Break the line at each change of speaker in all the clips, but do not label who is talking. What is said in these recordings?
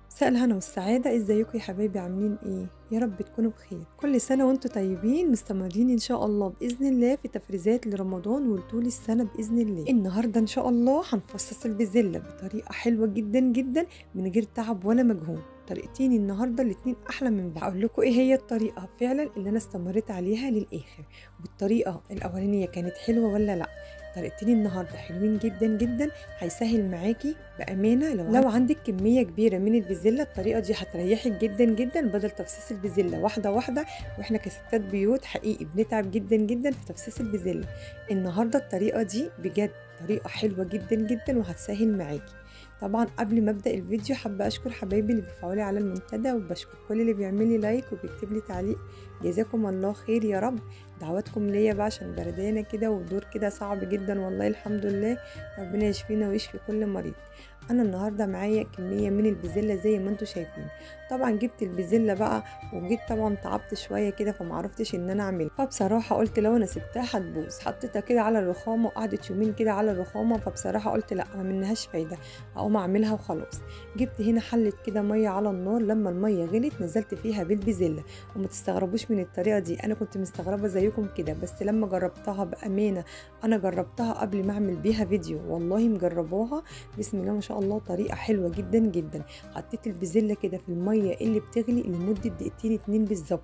مساء الهنا والسعادة. ازيكم يا حبايبي؟ عاملين ايه؟ يا رب تكونوا بخير. كل سنة وانتم طيبين، مستمرين ان شاء الله بإذن الله في تفريزات لرمضان ولطول السنة بإذن الله. النهاردة ان شاء الله هنفصص البزلة بطريقة حلوة جدا جدا من غير تعب ولا مجهود. طريقتين النهارده الاتنين احلى من بعض. هقول لكم ايه هي الطريقة فعلا اللي انا استمريت عليها للاخر، والطريقة الاولانية كانت حلوة ولا لا. طريقتين النهارده حلوين جدا جدا، هيسهل معاكي بامانه. لو عندك كمية كبيرة من البزله الطريقة دي هتريحك جدا جدا، بدل تفصيص البزله واحدة واحدة، واحنا كستات بيوت حقيقي بنتعب جدا جدا في تفصيص البزله. النهارده الطريقة دي بجد طريقه حلوة جدا جدا وهتسهل معاكي. طبعا قبل ما ابدا الفيديو حابة اشكر حبايبي اللي بيفعلوا لي على المنتدى، وبشكر كل اللي بيعمل لي like وبيكتب لي تعليق، جزاكم الله خير يا رب. دعواتكم ليا بقى عشان بردانه كده ودور كده صعب جدا والله، الحمد لله ربنا يشفينا ويشفي كل مريض. انا النهارده معايا كمية من البزله زي ما انتم شايفين. طبعا جبت البزله بقى وجيت طبعا تعبت شوية كده فمعرفتش ان انا اعملها، فبصراحة قلت لو انا سبتها هتبوظ. حطيتها كده على الرخامه وقعدت يومين كده على الرخامه، فبصراحة قلت لا ما منهاش فايده، هقوم اعملها وخلاص. جبت هنا حله كده مية على النار، لما المية غلت نزلت فيها بالبزله. وما تستغربوش من الطريقة دي، انا كنت مستغربه زيكم كده، بس لما جربتها بامانه، انا جربتها قبل ما اعمل بيها فيديو والله مجرباها، بسم الله ما شاء الله طريقه حلوة جدا جدا. حطيت البزله كده في المية اللي بتغلي لمدة دقيقتين اتنين بالظبط،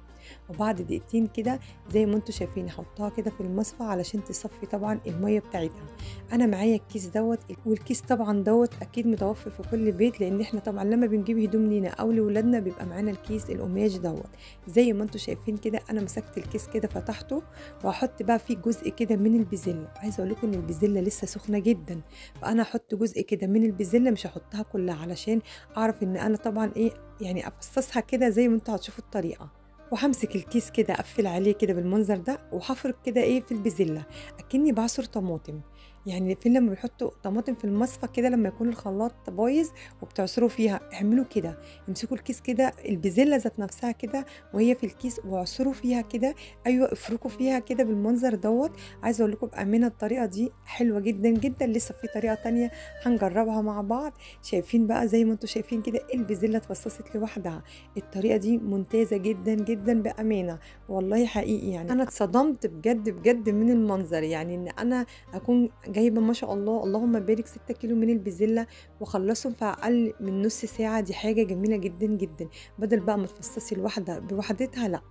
وبعد دقيقتين كده زي ما انتم شايفين هحطها كده في المصفى علشان تصفي طبعا المية بتاعتها. انا معايا الكيس دوت، والكيس طبعا دوت اكيد متوفر في كل بيت، لان احنا طبعا لما بنجيب هدوم لينا او لاولادنا بيبقى معانا الكيس القماش دوت. زي ما انتم شايفين كده انا مسكت الكيس كده فتحته، وهحط بقى فيه جزء كده من البزله. عايزه اقول لكم ان البزله لسه سخنة جدا، فانا هحط جزء كده من البزله، مش هحطها كلها علشان اعرف ان انا طبعا ايه يعني افصصها كده زي ما انتوا هتشوفوا الطريقة. وهمسك الكيس كده اقفل عليه كده بالمنظر ده، وهفرك كده ايه في البزله اكني بعصر طماطم. يعني فين لما بيحطوا طماطم في المصفى كده لما يكون الخلاط بايظ وبتعصروا فيها، اعملوا كده، امسكوا الكيس كده البزله ذات نفسها كده وهي في الكيس واعصروا فيها كده، ايوه افركوا فيها كده بالمنظر دوت. عايزه اقول لكم بامانه الطريقة دي حلوة جدا جدا. لسه في طريقه تانية هنجربها مع بعض. شايفين بقى زي ما انتم شايفين كده البزله اتفصصت لوحدها. الطريقة دي ممتازة جدا جدا بامانه والله حقيقي. يعني انا اتصدمت بجد بجد من المنظر، يعني ان انا اكون جايبه ما شاء الله اللهم بارك 6 كيلو من البزله وخلصهم في اقل من نص ساعة، دي حاجة جميلة جدا جدا. بدل بقى ما تفصصي الواحدة بوحدتها، لا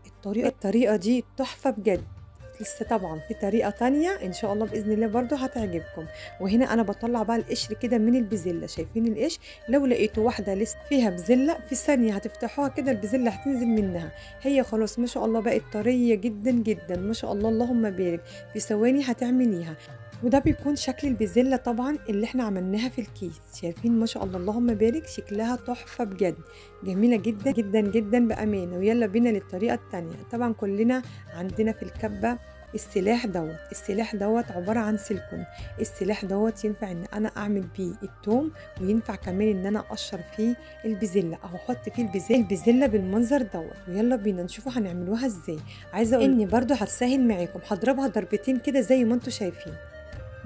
الطريقة دي تحفة بجد. لسه طبعا في طريقه تانية ان شاء الله باذن الله برضو هتعجبكم. وهنا انا بطلع بقى القشر كده من البزله، شايفين القشر؟ لو لقيتوا واحدة لسه فيها بزله في ثانية هتفتحوها كده البزله هتنزل منها، هي خلاص ما شاء الله بقت طرية جدا جدا ما شاء الله اللهم بارك، في ثواني هتعمليها. وده بيكون شكل البزله طبعا اللي احنا عملناها في الكيس، شايفين ما شاء الله اللهم بارك شكلها تحفة بجد، جميلة جدا جدا جدا بامانه. ويلا بينا للطريقة الثانية. طبعا كلنا عندنا في الكبه السلاح دوت، السلاح دوت عبارة عن سيليكون. السلاح دوت ينفع ان انا اعمل بيه التوم، وينفع كمان ان انا اقشر فيه البزله او احط فيه البزله بالمنظر دوت. ويلا بينا نشوفوا هنعملوها ازاي. عايزه اقول اني برده هتسهل معاكم، هضربها ضربتين كده زي ما انتم شايفين،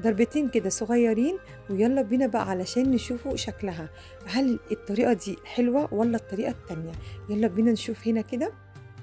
ضربتين كده صغيرين. ويلا بينا بقى علشان نشوفوا شكلها، هل الطريقة دي حلوة ولا الطريقة التانية. يلا بينا نشوف هنا كده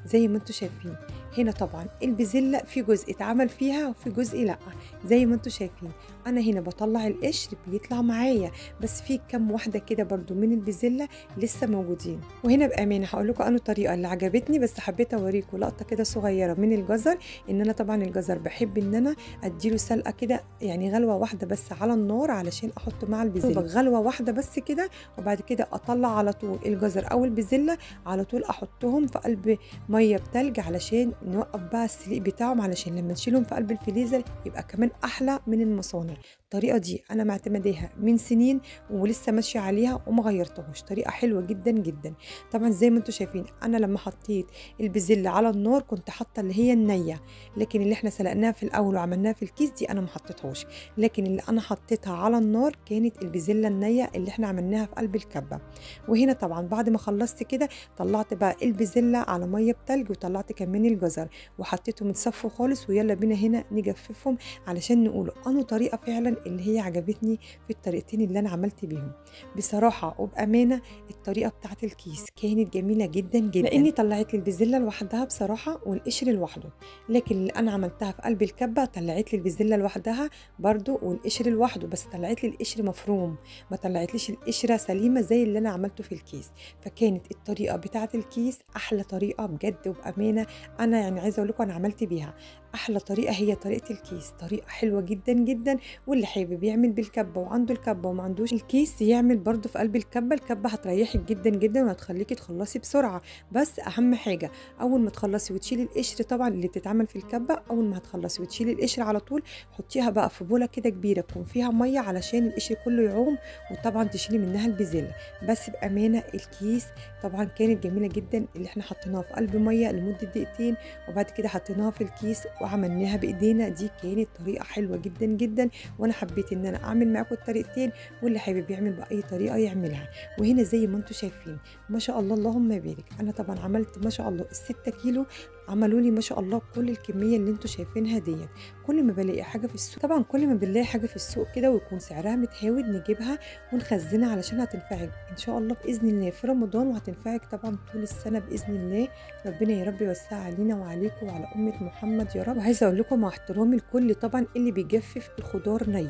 زي ما انتم شايفين. هنا طبعا البزله في جزء اتعمل فيها وفي جزء لا، زي ما انتم شايفين انا هنا بطلع القشر بيطلع معايا، بس في كام واحدة كده برضو من البزله لسه موجودين. وهنا بامانه هقول لكم انا الطريقة اللي عجبتني، بس حبيت اوريكم لقطة كده صغيرة من الجزر. ان انا طبعا الجزر بحب ان انا اديله سلقه كده، يعني غلوه واحدة بس على النار علشان احطه مع البزله، غلوه واحدة بس كده، وبعد كده اطلع على طول الجزر او البزله على طول احطهم في قلب مية بتلج علشان نوقف بقى السليق بتاعهم، علشان لما نشيلهم في قلب الفريزر يبقى كمان احلى من المصانع. الطريقة دي انا معتمداها من سنين ولسه ماشية عليها وما غيرتهاش، طريقه حلوة جدا جدا. طبعا زي ما انتم شايفين انا لما حطيت البزله على النار كنت حاطه اللي هي النية، لكن اللي احنا سلقناها في الاول وعملناها في الكيس دي انا ما حطيتهاش، لكن اللي انا حطيتها على النار كانت البزله النية اللي احنا عملناها في قلب الكبه. وهنا طبعا بعد ما خلصت كده طلعت بقى البزله على مية بتلج، وطلعت كمان الجزر وحطيتهم اتصفوا خالص. ويلا بينا هنا نجففهم علشان نقول انه طريقه فعلا اللي هي عجبتني في الطريقتين اللي انا عملت بيهم. بصراحة وبامانه الطريقة بتاعه الكيس كانت جميلة جدا جدا، لاني طلعت لي البزله لوحدها بصراحة والقشر لوحده، لكن اللي انا عملتها في قلب الكبه طلعت لي البزله لوحدها برده والقشر لوحده، بس طلعت لي القشر مفروم، ما طلعتليش القشرة سليمة زي اللي انا عملته في الكيس. فكانت الطريقة بتاعه الكيس احلى طريقه بجد وبامانه، انا يعني عايزه اقول لكم انا عملت بيها احلى طريقه، هي طريقه الكيس، طريقه حلوة جدا جدا. واللي حابب يعمل بالكبه وعنده الكبه وما عندوش الكيس يعمل برده في قلب الكبه، الكبه هتريحك جدا جدا وهتخليكي تخلصي بسرعة. بس اهم حاجة اول ما تخلصي وتشيلي القشر، طبعا اللي بتتعمل في الكبه اول ما هتخلصي وتشيلي القشر على طول حطيها بقى في بوله كده كبيرة تكون فيها مية علشان القشر كله يعوم، وطبعا تشيلي منها البزله. بس بامانه الكيس طبعا كانت جميلة جدا، اللي احنا حطيناها في قلب مية لمدة دقيقتين وبعد كده حطيناها في الكيس وعملناها بايدينا، دي كانت طريقه حلوة جدا جدا. وانا حبيت ان انا اعمل معاكم الطريقتين، واللي حابب يعمل باي طريقه يعملها. وهنا زي ما انتم شايفين ما شاء الله اللهم بارك، انا طبعا عملت ما شاء الله ال6 كيلو، عملوا لي ما شاء الله كل الكمية اللي انتم شايفينها ديت. كل ما بلاقي حاجة في السوق، طبعا كل ما بنلاقي حاجة في السوق كده ويكون سعرها متهاود نجيبها ونخزنها علشان هتنفعك ان شاء الله باذن الله في رمضان، وهتنفعك طبعا طول السنة باذن الله. ربنا يا رب يوسع علينا وعليكم وعلى امه محمد يا رب. وعايزه اقول لكم مع احترامي لكل طبعا اللي بيجفف الخضار ني،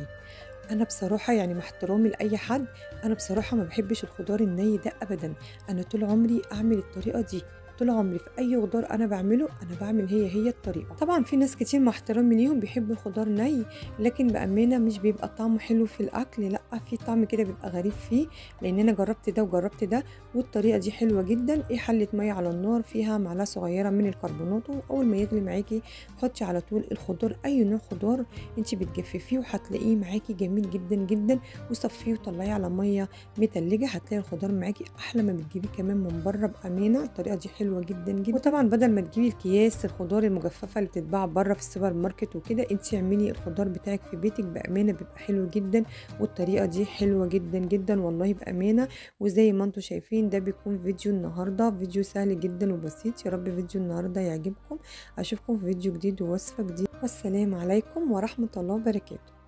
انا بصراحة يعني مع احترامي لاي حد، انا بصراحة ما بحبش الخضار الني ده ابدا. انا طول عمري اعمل الطريقة دي، طول عمري في اي خضار انا بعمله انا بعمل هي الطريقة. طبعا في ناس كتير مع احترامي ليهم بيحبوا الخضار ني، لكن بامانه مش بيبقى طعمه حلو في الاكل، لا في طعم كده بيبقى غريب فيه، لان انا جربت ده وجربت ده، والطريقة دي حلوة جدا. ايه حله مية على النار فيها معلقه صغيرة من الكربونات، واول ما يغلي معاكي حطي على طول الخضار، اي نوع خضار انت بتجففيه وهتلاقيه معاكي جميل جدا جدا. وصفيه وطلعيه على مية متلجه، هتلاقي الخضار معاكي احلى ما بتجيبيه كمان من بره. بامانه الطريقة دي حلوة جدا جدا. وطبعا بدل ما تجيبي الكياس الخضار المجففه اللي بتتباع بره في السوبر ماركت وكده، انت اعملي الخضار بتاعك في بيتك، بامانه بيبقى حلو جدا، والطريقة دي حلوة جدا جدا والله بامانه. وزي ما انتم شايفين ده بيكون فيديو النهارده، فيديو سهل جدا وبسيط. يا رب فيديو النهارده يعجبكم، اشوفكم في فيديو جديد ووصفه جديدة، والسلام عليكم ورحمة الله وبركاته.